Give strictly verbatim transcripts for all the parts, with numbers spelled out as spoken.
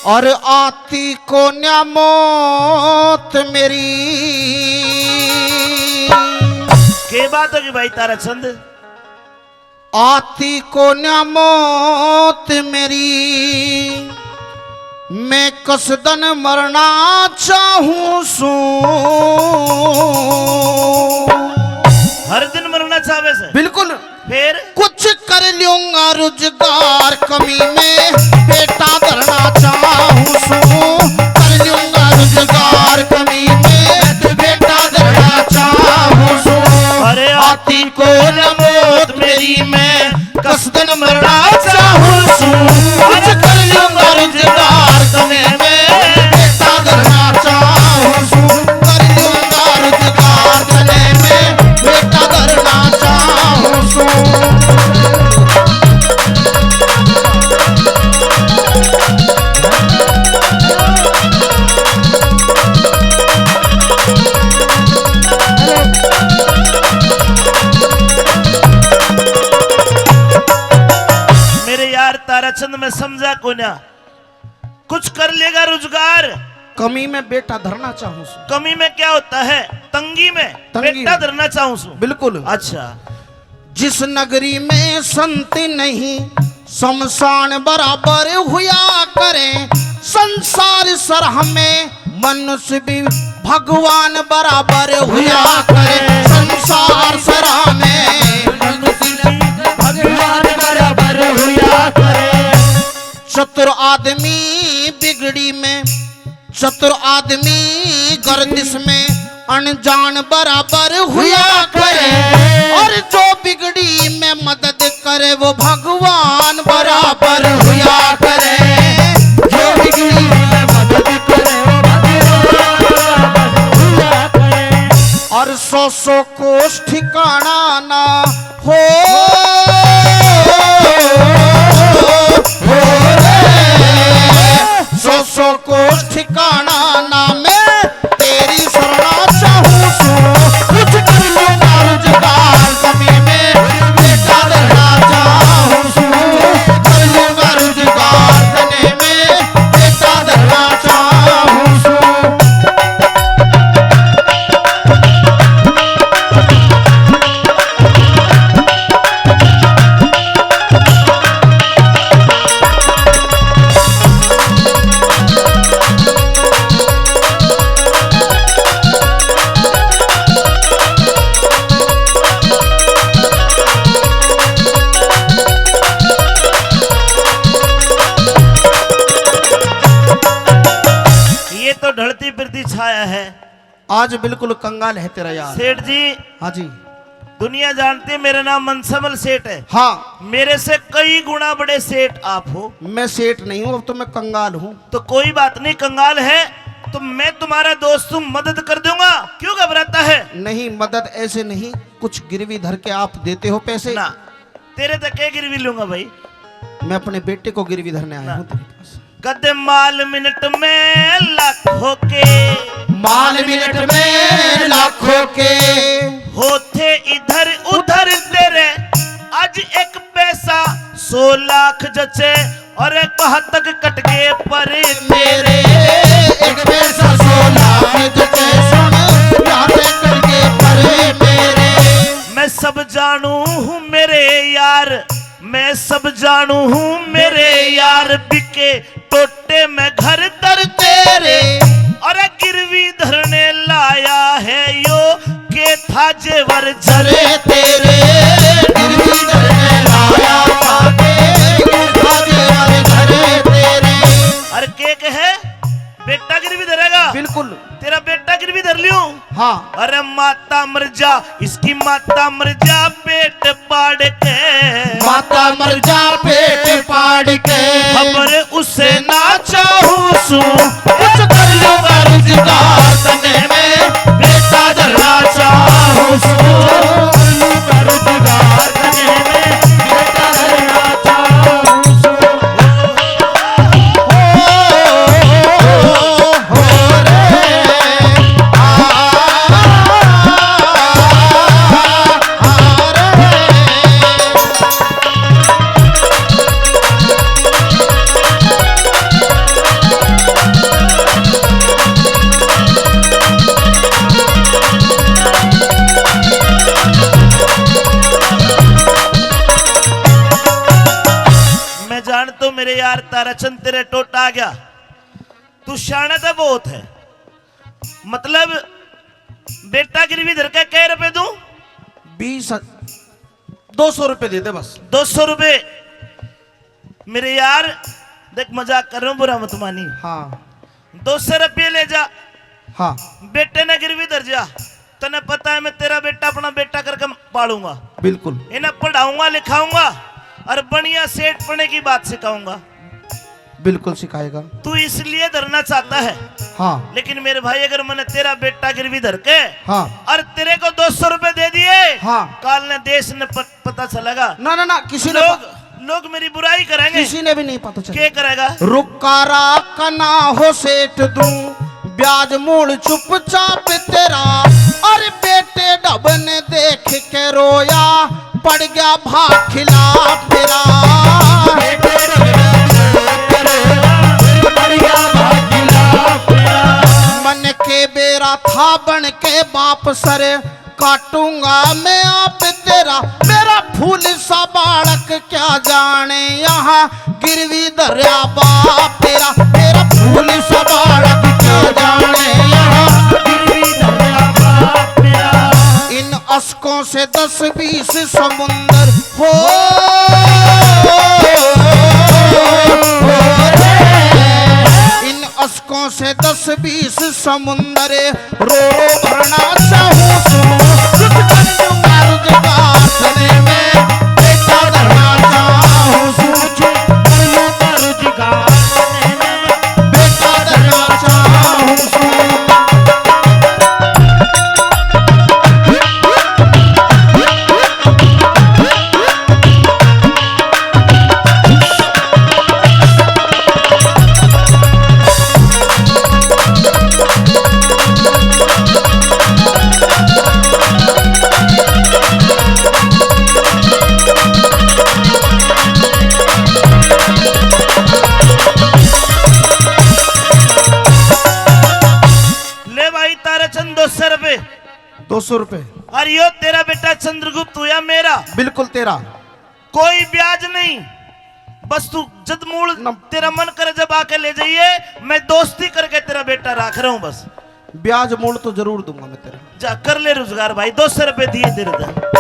और आती कोन्या मौत मेरी। के बात होगी भाई ताराचंद? आती कोन्या मौत मेरी, मैं कसदन मरना चाहूं सूं। हर दिन मरना चाहवे से? बिल्कुल। फिर? कुछ कर लूंगा रुजगार कमी में, बेटा धरना चाहूं सूं। कर लूंगा रुजगार कमी में, बेटा धरना चाहूं सूं। अरे आती कोन्या मौत मेरी, मैं कसदन मरना चाहूं सूं। आज कर लूंगा रुजगार कमी में, बेटा धरना चाहूं सूं। कर लूंगा रुजगार कमी में, बेटा धरना चाहूं सूं। मेरे यार ताराचंद, मैं समझा कोन्या। कुछ कर लेगा रुजगार। कमी में बेटा धरना चाहूं सूं। कमी में क्या होता है? तंगी में तंगी बेटा में। धरना चाहूं सूं। बिल्कुल। अच्छा। जिस नगरी में संत नहीं, शमशान बराबर हुआ करे। संसार सराह में मनुष्य भी भगवान बराबर हुआ करे। संसार सराह में मनुष्य भी भगवान बराबर हुआ करे। चतुर आदमी बिगड़ी में, चतुर आदमी गर्दिश में अनजान बराबर हुआ करे। और जो बिगड़ी में मदद करे, वो भगवान बराबर हुआ करे। जो बिगड़ी में मदद करे, वो भगवान बराबर हुआ करे। और सौ सौ कोस ठिकाना ना हो। हो रे, सौ सौ कोस ठिकाना ना, मैं तेरी शरणा चाहूं सूं। कुछ कर लूंगा रुजगार कमी में, बेटा धरना चाहूं सूं। कर लूंगा रुजगार कमी में, बेटा धरना चाहूं सूं। ये तो ढलती फिरती छाया है। आज बिल्कुल कंगाल है तेरा यार। सेठ जी। हाँ जी। दुनिया जानती है मेरा नाम मनसामल सेठ है। हाँ। मेरे से कई गुना बड़े सेठ आप हो। मैं सेठ नहीं हूँ, अब तो मैं कंगाल हूँ। तो कोई बात नहीं, कंगाल है तो मैं तुम्हारा दोस्त हूँ, मदद कर दूंगा। क्यों घबराता है? नहीं, मदद ऐसे नहीं, कुछ गिरवी धर के आप देते हो पैसे? ना, तेरे तक के गिरवी लूंगा भाई? मैं अपने बेटे को गिरवी धरने आया हूँ तेरे पास। कदे माल मिनट में लाखों के, माल मिनट में लाखों के, होते इधर उधर तेरे, आज एक पैसा सौ लाख जचे। और कहाँ तक कट गए पर मेरे, एक पैसा सौ लाख जचे, सुन, यहाँ से कट गए पर मेरे। मैं सब जानू हूँ मेरे यार, मैं सब जानू हूँ मेरे यार, बिके टोटे में घर तर तेरे। अरे गिरवी धरने लाया है यो, के था जेवर झरे तेरे। गिरवी धरने लाया था के, के था जेवर झरे तेरे। अरे के कहे, बेटा गिरवी धरेगा? बिल्कुल। तेरा बेटा गिरवी धर लियो। हाँ। अरे माता मर जा, इसकी माता मर जा पेट पाड़ के। माता मर जा पेट पाड़ के। खबर उसे ना चाहूं सूं, कुछ कर लूंगा रुजगार तने में, बेटा धरना चाहूं सूं। कर लूंगा रुजगार तने में, बेटा धरना चाहूं सूं। ताराचंद, तेरे टोटा आ गया, तू सियाणा तो बहुत है। मतलब, बेटा गिरवी धर के कै रुपए दूं? बीस, दो सौ रुपए दे दे बस। दो सौ रुपए? मेरे यार, देख, मजाक कर रहा हूँ, बुरा मत मानी। हाँ। दो सौ रुपये ले जा। हाँ। बेटे ने गिरवी धर जा। तने पता है, मैं तेरा बेटा अपना बेटा करके पालूंगा। बिल्कुल। इन्हें पढ़ाऊंगा, लिखाऊंगा और बढ़िया सेठ पने की बात सिखाऊंगा। बिल्कुल सिखाएगा। तू इसलिए धरना चाहता है। हाँ। लेकिन मेरे भाई, अगर मैंने तेरा बेटा गिरवी धर के हाँ। और तेरे को दो सौ रुपए दे दिए, हाँ। काल ने देश ने प-, पता चलेगा। ना, ना, ना, किसी ने लोग, प- लोग मेरी बुराई करेंगे। किसी ने भी नहीं पता चलेगा। क्या करेगा? रुकारा कना हो सेठ दूं, ब्याज मूल चुपचाप तेरा। अरे बेटे ढब ने देख के रोया, पड़ गया भाग खिलाफ तेरा। मन के बेरा था बन के बाप सर, काटूंगा मैं आप तेरा। मेरा फूल सा बालक क्या जाने यहाँ गिरवी धरया बाप तेरा। मेरा फूल सा बालक क्या जाने यहाँ गिरवी धरया बाप तेरा। इन अशकों से दस बीस समुंदर हो, इन अशकों से दस बीस समुंदर रो रो भरना चाहूं सूं, कुछ कर लूंगा रुजगार तने मैं, बेटा धरना चाहूं सूं, कुछ कर लूंगा रुजगार तने मैं, बेटा धरना चाहूं सूं। ले भाई ताराचंद, दो सौ रुपए। दो सौ रुपए। और यो तेरा बेटा चंद्रगुप्त हुआ मेरा। बिल्कुल तेरा। कोई ब्याज नहीं, बस तू जद मूल न- तेरा मन करे जब आके ले जाइए, मैं दोस्ती करके तेरा बेटा रख रहा हूँ बस। ब्याज मूल तो जरूर दूंगा मैं तेरा। जा कर ले रोजगार भाई, दो सौ रुपए दिए तेरे दे।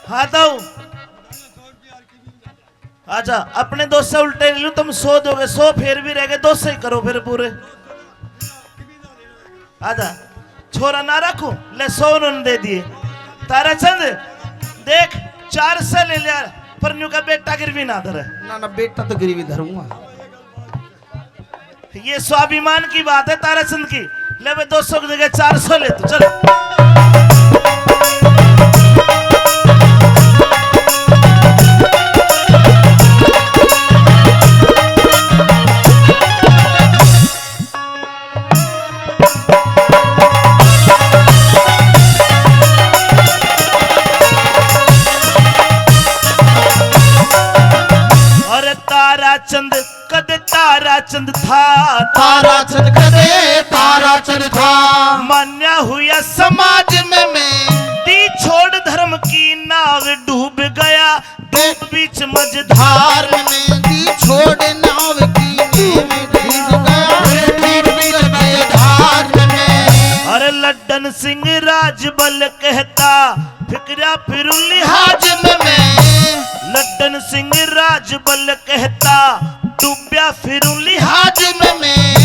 हाँ दाऊ। अच्छा, अपने दो सौ उल्टे ले लूं, तुम सौ दोगे, सौ फेर भी रह गए, दो सौ ही करो फिर पूरे। आजा, छोरा ना रखूं, ले सौ उन्होंने दे दिए। ताराचंद, देख, चार सौ ले लिया, पर न्यू का बेटा गिरवी ना धरे। ना, ना, बेटा तो गिरवी धरूंगा। ये स्वाभिमान की बात है ताराचंद की। ले बे, दो सौ की जगह चार सौ ले तू, चल। अरे ताराचंद कदे ताराचंद था। ताराचंद कदे ताराचंद था। मान्या हुआ समाज में मैं। दी छोड़ धर्म की नाव डूब गया, डूब बीच मझधार में। दी छोड़ नाव की मैं डूब गया, डूब बीच मझधार में। अरे लड्डन सिंह राजबल कहता, फिकरा फिरूं लिहाज में मैं। लड्डन सिंह राजबल कहता, डूबया फिरूं लिहाज में मैं।